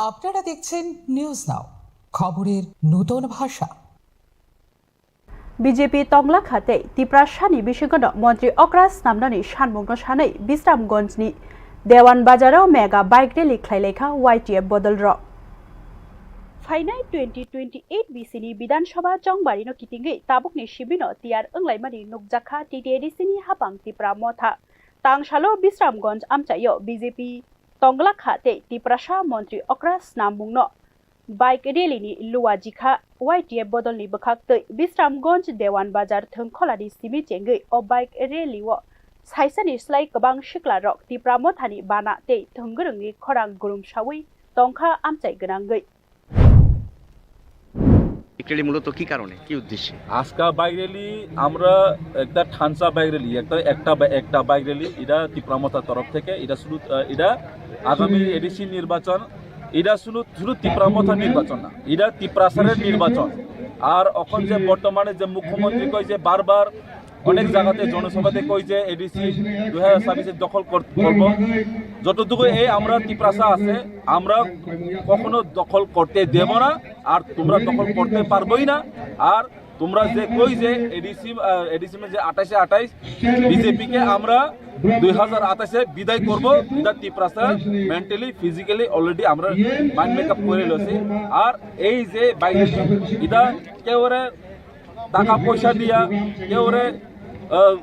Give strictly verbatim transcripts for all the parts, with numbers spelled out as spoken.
আপনারা দেখছেন news now, খবরের নূতন ভাষা। BJP tonglakha tei Tiprasani bisingono montri okra snamnani sanmungno sanwi Bisramganjni Dewan Bazaro mega bike rally khlailaikha Y T F bodolrok. Phainai twenty twenty-eight bisini Bidhan Sabha chongbarino kitingwi tabukni sibino tiyar wnglaimani nukjakha T T A D C ni hapang Tipra Motha. Tangsalo Bisramganj amchaio B J P tonglakha tei Tiprasa montri okra snamungno bike rally ni luwa jikha Y T F bodolni bwkhaktwi Bisramganj Dewan Bazar thwngkholani simi chengwi o bike rally o saisani slai kwbang siklarok Tipra Mothani bana tei thwngwrwngni khorang gurumsawi tongkha amchai gwnangwi. Actually মূলত কি কারণে, কি উদ্দেশ্যে? আজকা bike rally আমরা একটা ঠানসা bike rally, একটা একটা বা- একটা বাইক র্যালি, এটা তিপ্রা মথা তরফ থেকে, এটা শুধু আহ, এটা আগামী এডিসি নির্বাচন, এটা শুধু শুধু তিপ্রা মথা নির্বাচন না, এটা তিপ্রাসারের নির্বাচন। আর এখন যে বর্তমানে যে মুখ্যমন্ত্রী কই যে বারবার অনেক জায়গাতে জনসভাতে কই যে এডিসি দুই হাজার ছাব্বিশে দখল কর- করব, যতটুকু এই আমরা তিপ্রাসা আছে আমরা কখনো দখল করতে দেব না, আর তোমরা দখল করতে পারবোই না। আর তোমরা যে কই যে এডিসি এডিসি যে আঠাশে আঠাশ বিজেপি কে আমরা দুই হাজার আঠাশে বিদায় করব, এটা তিপ্রাসা মেন্টালি ফিজিক্যালি অলরেডি আমরা মাইন্ড মেকআপ করে লছি। আর এই যে বাইরে এটা কেউরে টাকা পয়সা দিয়া কেউরে আহ,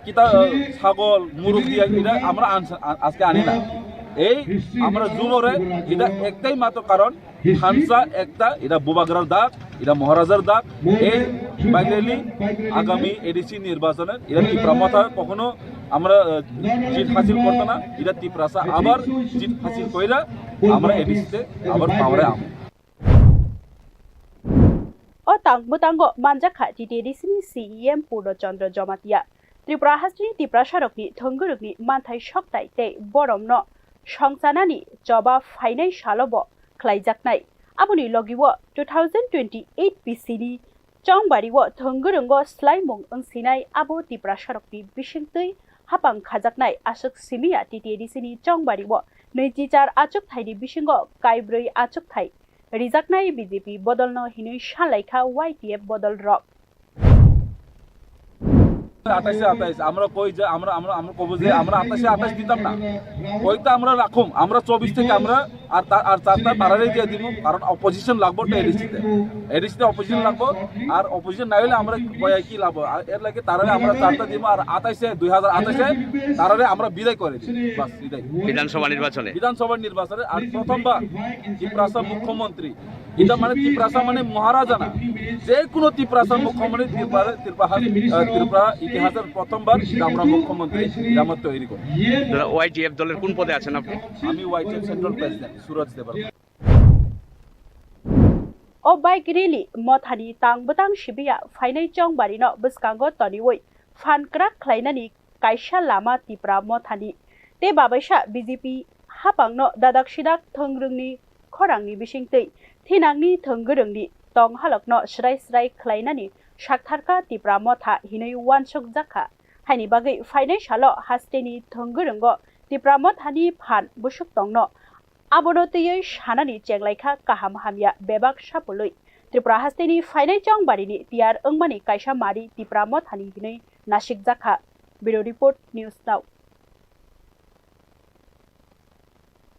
কিতা আহ, ছাগল মুরগ দিয়া এটা আমরা আনস- আ- আজকে আনি না। এই আমরা যুবরে এটা একটাই মাত্র কারণ, ঠানসা একটা, এটা বুবাগ্রার দাগ, এটা মহারাজার দাগ। এই বাইক র্যালি আগামী এডিসি নির্বাচনে এটা তিপ্রা মথা কখনো আমরা আহ, জিত হাসিল করতো না, এটা তিপ্রাসা আবার জিত হাসিল কইরা আমরা এডিসিতে আবার পাওয়ারে আম O tang bwtango manjakha T T A D C ni C E M Purno Chandra Jamatia. Tripura hasteni Tiprasarokni thwngwrwkni manthai soktai tei boromno songchanani choba phainai salo bo khlaijaknai. Aboni logi o two thousand twenty-eight B C ni chongbari o thwngwrwngo swlaimung wngsinai abo Tiprasarokni bisingtwi hapang khajaknai aswk simiya T T A D C ni chongbari o nwichi char achukthai ni bisingo kaibrwi achukthai rijaknai B J P bodolno hinwi sanlaikha Y T F bodolrok. আঠাশে আঠাশ আমরা কই যে আমরা আমরা আমরা কব যে আমরা আঠাশে আঠাশ দিতাম না, ওইটা আমরা রাখুম, আমরা চব্বিশ থেকে আমরা আর তা- আর চারটা তারারে দিয়ে দিব, কারণ অপোজিশন লাগবো তো এডিসিতে, এডিসিতে অপোজিশন লাগবো। আর অপোজিশন না হইলে আমরা কয়ে কি লাভ? আর এর লাগে তারারে আমরা চারটা দিব, আর আঠাশে দুই হাজার আঠাশে তারারে আমরা বিদায় করে দিব। বাস এটাই। বিধানসভা নির্বাচনে বিধানসভা নির্বাচনে আর প্রথমবার তিপ্রাসা মুখ্যমন্ত্রী, এটা মানে তিপ্রাসা মানে মহারাজা না, যে কোনো তিপ্রাসা মুখ্যমন্ত্রী ত্রিপুরা ত্রিপুরা আহ, ত্রিপুরা ইতিহাসের প্রথমবার এটা আমরা মুখ্যমন্ত্রী এটা আমরা তৈরি করি। Y T F দলের কোন পদে আছেন আপনি? আমি YTF central president Suraj Debbarma. O bike rally mothani tang bwtang sibiya phainai chongbarino bwskango toniwi phan kwrak khlainani kaisa lama Tipra mothani tei babaisa B J P hapangno dadak sidak thwngwrwngni khorangni bisingtwi thinangni thwngwrwngni tong halokno srai srai khlainani saktharkha Tipra motha hinwi uansukjakha. Haini bagwi phainai salo hasteni thwngwrwngo Tipra mothani phan busuk tongno abono twiwi sanani chenglaikha kaham hamya bebak sapului. Tripura hasteni phainai chongbarini tiyar wngmani kaisa mari Tipra mothani hinwi nasikjakha. Bureau Report, News Now.